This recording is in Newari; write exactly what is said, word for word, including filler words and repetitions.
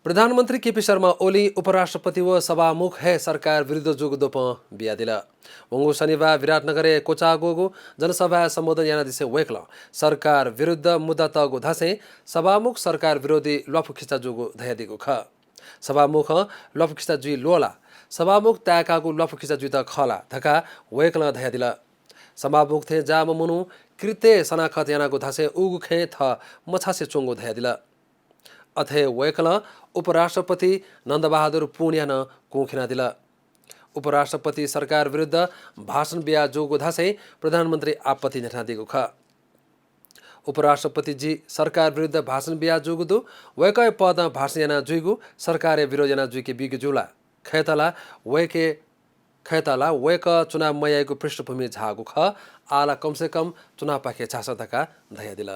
प्रधानमन्त्री केपी शर्मा ओली उपराष्ट्रपति व सभामुख हे सरकार विरुद्ध जूगु द्वपं बियादिल। वंगु शनिबार विराटनगरय् क्वचाःगु जनसभाय् सम्बोधन यानादिसें वय्कलं सरकार विरुद्ध मुद्दा तःगु धासें सभामुख सरकार विरोधी ल्वापुखिचा जूगु धयादीगु खः। सभामुखं ल्वापुखिचा जुइ ल्वःला, सभामुख ताय्काःगु ल्वापुखिचा जुइत खः ला धकाः वय्कलं धयादिल। सभामुख थें जाःम्ह मनू कृत्य सनाखत यानागु धासें उगु खँय् थः मछासे च्वंगु धयादिल। अथे वय्कलं उपराष्ट्रपति नन्दबहादुर पुनया नं कुं खिनादिल। उपराष्ट्रपति सरकार विरुद्ध भाषण बिया जूगु धासें प्रधानमन्त्री आपत्ति न्ह्याथनादीगु खः। उपराष्ट्रपतिजी सरकार विरुद्ध भाषण बिया जूगु दु। वय्कःया पदं भाषण याना जुइगु, सरकारया विरोध याना जुइके बीगु जू ला? खय्त ला वय्के, खय्त ला वय्कः चुनाव मयाइगु पृष्ठभूमि झाःगु खः। आः ला कम से कम चुनावपाखे झासँ धकाः धयादिल।